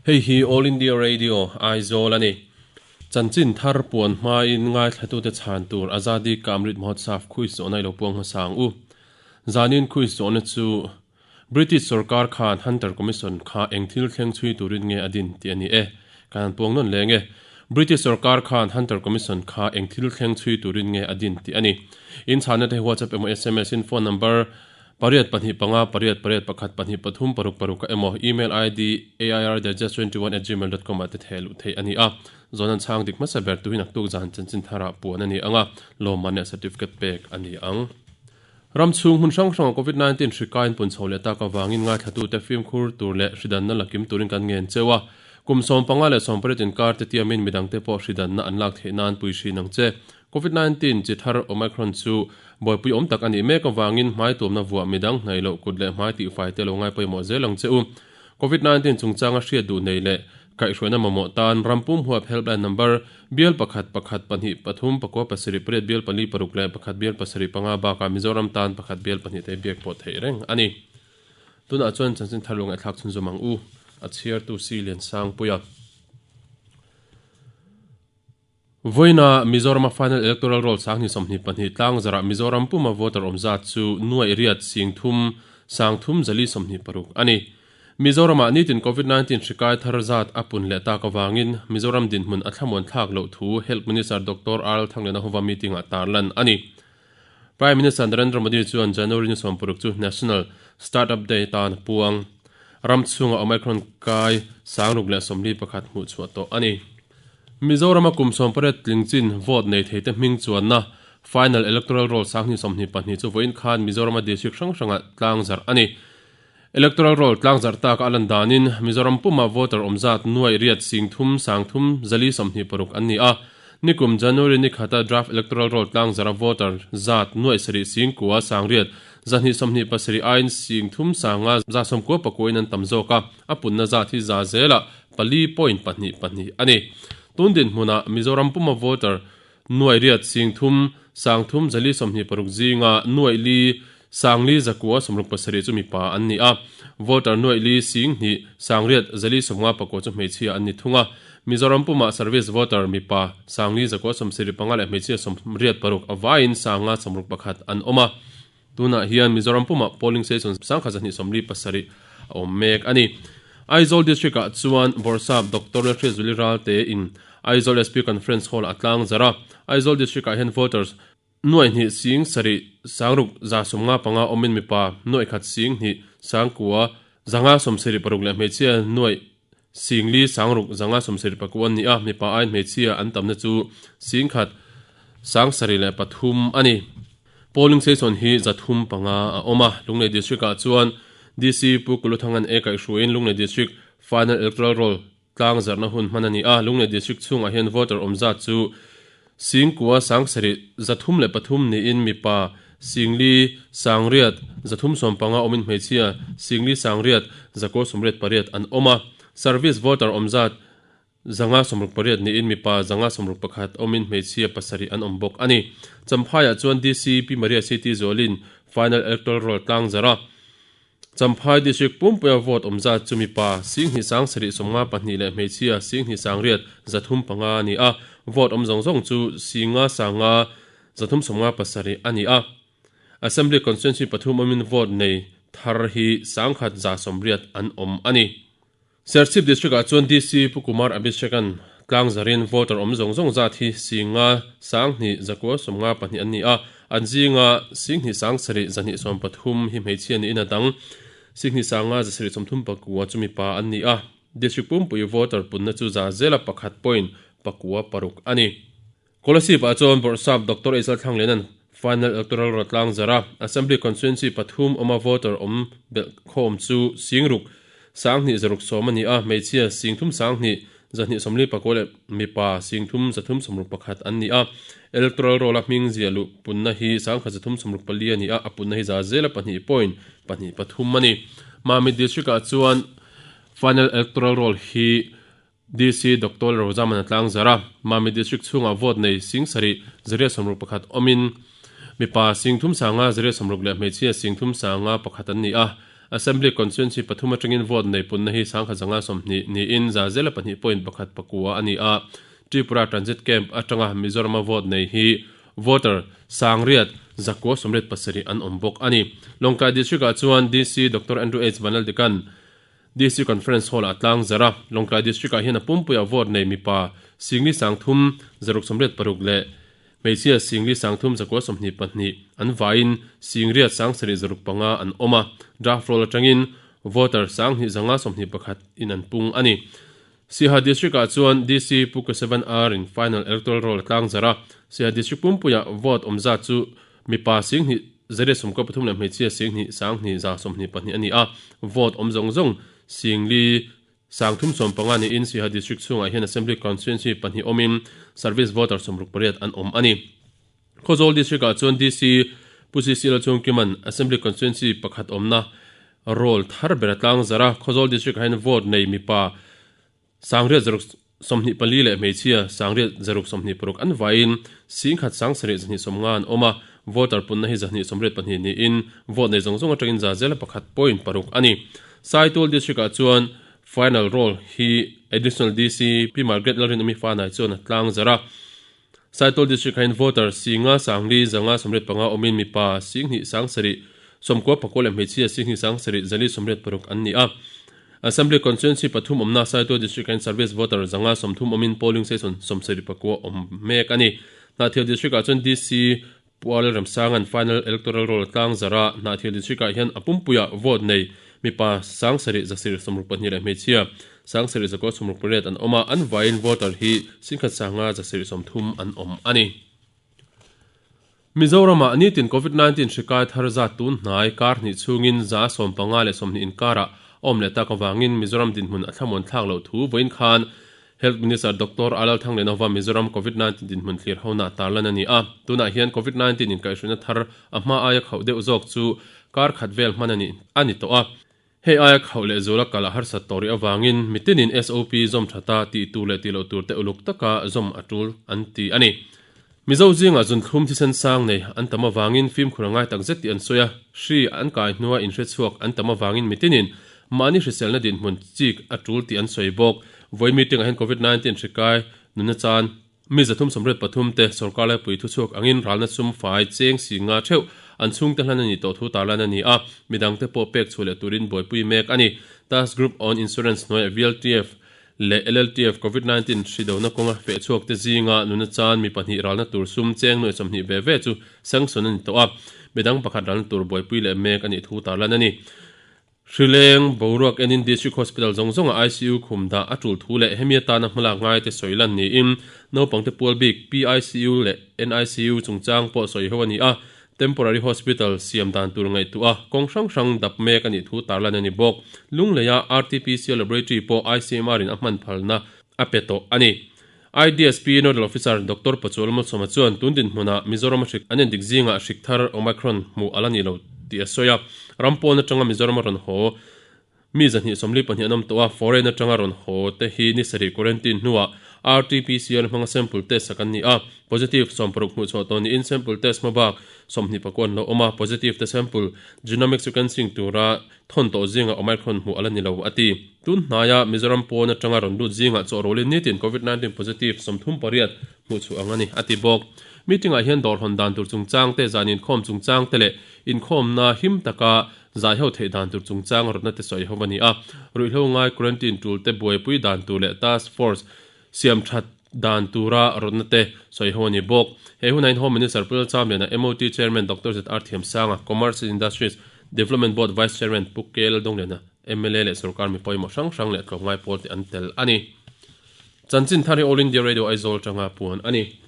Hei hi All India Radio, Aizawl a ni. Chanchin thar puan hmain ngaithlatute chhan tur Azadi Ka Amrit Mahotsav khuis zawhna i lo puang hmasa ang u. Zanin khuis zawhna chu British sorkar khan Hunter Commission kha eng thil thleng chhui turin nge a din tih a ni e. Kan han puang nawn leng e. British sorkar khan Hunter Commission kha eng thil thleng chhui turin nge a din tih a ni. In chhanna te hi WhatsApp emaw sms in phone number pariat pahnih panga pariat pariat pakhat pahnih pathum paruk paruk ah emaw email id airdigest21@gmail.com ah te theh luh theih a ni a. Zawn an chhang dik hmasa ber tuhin a tuk zan chanchin tharah puan a ni ang a, lawmman leh certificate pek a ni ang. Ram chhung hmun hrang hrangah Covid 19 hri kain pun chho leh tak avangin ngaithlatute fimkhur tur leh hridanna la kim turin kan ngen cheu a. Kum 15 leh 18 inkar te tiamin midangte pawh hridanna an lak theih nan pui hrin ang che. Covid 19 chi thar Omicron chu buaipui awm tak a nih mek avangin hmai tuamna vuah midang hnaih loh kut leh hmai tihfai te lo ngai pawimawh zel ang che u. Covid 19 chungchanga hriat duh nei leh Kaihhruaina mamawh tan ram pum huap helpline number bial pakhat pakhat pahnih pathum pakua pasarih pariat bial pali paruk leh pakhat bial pasarih panga bakah Mizoram tan pakhat bial pahnih te biak pawh theih reng a ni. Tunah chuan chanchin thar lu ngaihthlak chhunzawm ang u, a chhiartu Si Liansangpuia. Vawiina Mizorama Final Electoral Roll sanghnih 22 tlang zarah Mizoram puma voter awm zat chu nuaih riat sing thum sang thum zali 26 a ni. Mizoramah nitin Covid 19 hri kai thar zat a pun leh tak avangin Mizoram dinhmun a thlamuan thlak loh thu Health Minister Doctor RL Thangliana hova meeting-ah tarlan a ni. Prime Minister Narendra Modi chuan January ni 60 chu National Startup Day tan a puang. Ram chhunga Omicron kai 641 hmuh chhuah tawh a ni. Mizorama kum 18 tling chin vote nei theite hming chuanna Final Electoral Roll 2022 chu vawiin khan Mizorama district hrang hrangah tlang zarh a ni. Electoral Roll tlang zarh taka a lan danin Mizoram puma voter awm zat nuaih riat sing thum sang thum zali 26 an ni a. Nikum January ni khata Draft Electoral Roll tlang zarha voter zat nuaih sarih sing kua sang riat zahnih 27 aiin sing thum sanga za sawmkua pakuain an tam zawk a, a punna zat hi za zelah pali point pahnih pahnih a ni. Tun dinhmunah Mizoram puma voter nuaih riat sing thum sang thum zali 26 zinga nuaih li sang li zakua 67 chu mipa an ni a, voter nuaih li sing hnih sang riat zali 50 pakua chu hmeichhia an ni thung a. Mizoram puma service voter mipa sang li zakua 75 leh hmeichhia 86 avaiin sanga 61 an awm a. Tunah hian Mizoram pumah polling station 1227 a awm mek a ni. Aizawl District-ah chuan Bawrhsap Doctor Lalhriatzuali Ralte in Aizawl SP Conference Hall a tlang zarh a. Aizawl District-ah hian voters nuaih hnih sing sarih sangruk za 55 awmin mipa nuaih khat sing hnih sangkua zanga 76 leh hmeichhia nuaih sing li sangruk zanga 74 an ni a, mipa aiin hmeichhia an tamna chu sing khat sang sarih leh pathum a ni. Polling station hi zathum panga a awm a, Lunglei District-ah chuan DC Pu Kuluthangan e kaihhruaiin Lunglei District Final Electoral Roll tlang zarhna hun hman a ni a, Lunglei District chhungah hian voter awm zat chu singkua sang sarih zathum leh pathum niin mipa singli sangriat zathum 15 awmin hmeichhia singli sangriat zakua 88 an awm a, service voter awm zat zanga 68 niin mipa zanga 61 awmin hmeichhia pasarih an awm bawk a ni. Champhaiah chuan DC Pi Maria City Zualin Final Electoral Roll tlang zarh a, Champhai District pumpuia vote awm zat chu mipa sing hnih sang sarih 52 leh hmeichhia sing hnih sang riat zathum panga a ni a, vote awm zawng zawng chu singa sanga zathum 57 a ni a. Assembly Constituency pathum awmin vote nei thar hi sangkhat za 80 an awm a ni. Serchhip District-ah chuan DC Pu Kumar Abhishek-a'n tlang zarin voter awm zawng zawng zat hi singa sang hnih zakua 52 an ni a, an zinga sing hnih sang sarih zahnih 13 hi hmeichhia niin a dang sing hnih sanga zasarih 34 chu mipa an ni a. District pumpui voter punna chu za zela pakhat point pakua paruk a ni. Kolasib-ah chuan Bawrhsap Doctor Aizal Thlanglena'n Final Electoral Roll tlang zarh a, Assembly Constituency pathum awma voter awm belh khawm chu sing ruk sang hnih zaruk sawm a ni a, hmeichhia sing thum sang hnih zahnih 44 leh mipa sing thum zathum 61 an ni a. Electoral Roll-a hming ziah luh punna hi sangkhat zathum 64 a ni a, a punna hi za zela pahnih point pahnih pathum a ni. Mamit District-ah chuan Final Electoral Roll hi DC Doctor Rozaman a tlang zarh a, Mami District chhungah vote nei sing sarih zariat 61 awmin mipa sing thum sanga zariat 60 leh hmeichhia sing thum sanga pakhat an ni a. Assembly Constituency pathum atangin vote nei punna hi 520 niin 102.19 a ni a. Tripura Transit Camp atanga Mizorama vote nei hi voter 9,987 an awm bawk a ni. Lawngtlai District-ah chuan DC Doctor Andrew H Vanlaldikan DC Conference Hall-ah tlang zar a, Lawngtlai District-ah hian a pumpuiah vote nei mipa singli sangthum zaruk sawmriat paruk leh hmeichhia singli sangthum zakua 22 an vaiin singriat sangsarih zaruk panga an awm a, draft roll atangin voter 2521 in an pung a ni. Siaha District-ah chuan DC Pu Kesavan R in final electoral roll a tlang zar a, Siaha District pumpuiah vote awm zat chu mipa singhnih zariat sawmkaw pathum leh hmeichhia singhnih sanghnih za 22 a ni a, vote awm zawng zawng singli sangthum sawmpanga niin Siaha District chhungah hian Assembly Constituency pahnih awmin service voter 68 an awm a ni. Khawzawl District-ah chuan DC Pu CC Lalchungkima'n Assembly Constituency pakhat awmna roll thar ber a tlang zar a, Khawzawl District-ah hian vote nei mipa sangriat zaruk 24 leh hmeichhia sangriat zaruk 26 an vaiin singkhat sangsarih zahnih sawmnga an awm a, voter punna hi zahnih sawmriat pahnih niin vote nei zawng zawng atangin za zela pakhat point paruk a ni. Saitual District-ah chuan final roll hi Additional DC Pi Margaret Lalrinawmi Fanai chuan a tlang zar a. Saitual District ah hian voter singa sangli zanga 85 awmin mipa singhnih sangsarih sawmkua pakua leh hmeichhia singhnih sangsarih zali 86 an ni a. Assembly Constituency pathum awmna Saitual District ah hian service voter zanga 30 awmin polling station 74 awm mek a ni. Hnahthial District ah chuan DC Pu Arel Ramsanga'n final electoral roll a tlang zar a, Hnahthial District ah hian a pumpuiah vote nei mipa sangsarih zasir 62 leh hmeichhia sangsarih zakua 68 an awm a, an vaiin voter hi singkhat sanga zasir 30 an awm a ni. Mizoramah nitin Covid 19 hri kai thar zat tun hnai kar hnih chhungin za 15 leh 20 inkarah a awm leh tak avangin Mizoram dinhmun a thlamuan thlak loh thu vawiin khan Health Minister Doctor Alal Thanglenova Mizoram Covid 19 dinhmun thlir hona tarlan a ni a. Tunah hian Covid 19 inkaihhruihna thar a hma aia khauh deuh zawk chu kar khat vel hman a ni a ni tawh a. Hei aia khauh leh zula kal a harsat tawh rih avangin mitinin SOP zawm thata tih tur leh tih loh tur te uluk taka zawm a tul an ti a ni. Mizo zingah zunthlum thisen sang nei an tam avangin fimkhur a ngai tak zet tih an sawi a, hri an kai hnua inhre chhuak an tam avangin mitinin mahni hriselna dinhmun chik a tul tih an sawi bawk. Vawi meeting ah hian Covid 19 hri kai nunna chan mi 383 te sorkar laipui thuchhuak angin ralna sum fai cheng si nga theuh an chhungte hlan a nih tawh thu tarlan a ni a, midangte pawh pek chhuah leh turin buaipui mek a ni. Task Group on Insurance hnuaiah VLTF leh LLTF Covid 19 hri dona kawnga feh chhuak te zinga nuna chan mi pahnih ralna tur sum cheng nuai 20 ve ve chu sanction a ni tawh a, midang pakhat ralna tur buaipui leh mek a nih thu tarlan a ni. Hrileng boruak enin District Hospital zawng zawnga ICU khum dah a tul thu leh hemi atana hmalak ngai te sawi lan niin naupangte pual bik PICU leh NICU chungchang pawh sawi ho a ni a, Temporary Hospital siam dan tur ngaihtuah a, kawng hrang hrang dap mek a nih thu tarlan a ni bawk. Lungleia RTPCR Laboratory pawh ICMR in a hman phalna a pe tawh a ni. IDSP Nodal Officer Doctor Pachual Malsawma chuan tun dinhmunah Mizoram a hrik an endik zingah hrik thar Omicron hmuh a la ni lo tih a sawi a, ram pawn atanga Mizoram a rawn haw Mi 242 an awm tawh a, foreign atanga rawn haw te hi ni sarih quarantine hnuah RT-PCR hmanga sample test sak an ni a, positive 60 hmuh chhuah tawh niin sample test hma bak 24 an lo awm a, positive te sample genomic sequencing tura thawn tawh zingah Omicron hmuh a la ni lo, a ti. Tun hnaia Mizoram pawn atanga rawn lut zingah chawhrawlin nitin Covid-19 positive 38 hmuh chhuah ang a ni, a ti bawk. Meeting-ah hian dawr hawn dan tur chungchang te, zan inkhawm chungchang te leh inkhawmna him taka Zai ho theih dan tur chungchang rawtna te sawi ho a ni a, ruihhlo ngai quarantine tul te buaipui dan tur leh task force siam that dan tura rawtna te sawi ho a ni bawk. He hunah hian Home Minister Pu Lalchamliana, MOT Chairman Doctor ZR Thiamsanga, Commerce and Industries Development Board Vice Chairman Pu K Laldongliana, mla leh sorkar mi pawimawh hrang hrang leh tlawmngai pawl te an tel a ni. Chanchin thar hi All India Radio Aizawl atanga puan a ni.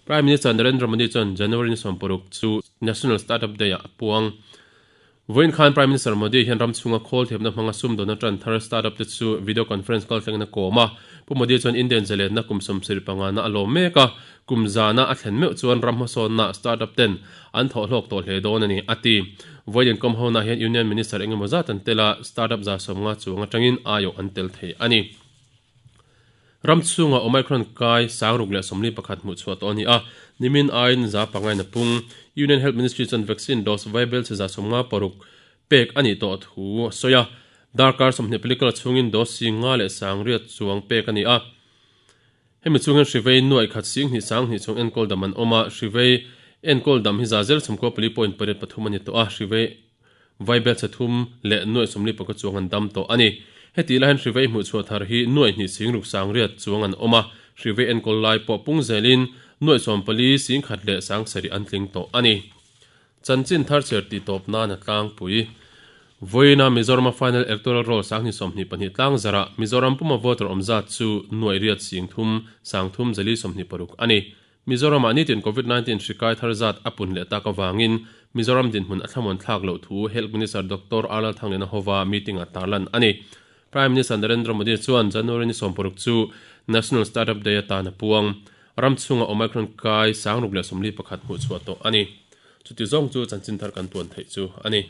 Prime Minister Narendra Modi chuan January ni 60 chu National Startup Day ah a puang. Vawiin khan Prime Minister Modi hian ram chhunga khawl thiamna hmanga sumdawnna tan thar startup te chu video conference kal thlengin a kawm a. Pu Modi chuan Indian zalenna kum 75 na a lawm mek a, kum zana a thlen meuh chuan ram hmasawnna startup ten an thawh hlawk tawh hle dawn a ni, a ti. Vawiin inkawm hona hian Union Minister engemaw zat an tel a, startup 50 chuang atangin aiawh an tel thei a ni. Ram chhunga Omicron kai 641 hmuh chhuah tawh a ni a, nimin aiin za pangain a pung. Union Health Ministry chuan vaccine dose vaibel che 56 pek a nih tawh thu a sawi a. Darkar 24 kal chhungin dose 58 chuang pek a ni a. Hemi chhung hian hrivei nuaih khat 20 20 chuang enkawl dam an awm a, hrivei enkawl dam hi za zel 94.83 a ni tawh a, hrivei vaibel chhe thum leh nuaih 44 chuang an dam tawh a ni. Hetih lai hian hrivei hmuhchhuah thar hi nuaih hnih 60 8 chuang an awm a, hrivei enkawl lai pawh pung zelin nuaih 14 100 leh 7,000 an tling tawh a ni. Chanchin thar chhiar tih tawp nan a tlangpui. Vawiina Mizorama Final Electoral Roll 2022 tlang zarah Mizoram puma voter awm zat chu nuaih riat 30 3 426 a ni. Mizoramah nitin Covid 19 hri kai thar zat a pun leh tak avangin Mizoram dinhmun a thlamuan thlak loh thu Health Minister Doctor R Lalthangliana hova meeting-ah tarlan a ni. Prime Minister Narendra Modi chuan January ni 16 chu National Startup Day atan a puang. Ram chhunga Omicron kai 641 hmuh chhuah tawh a ni. Chuti zawng chu chanchin thar kan puan theih chu a ni.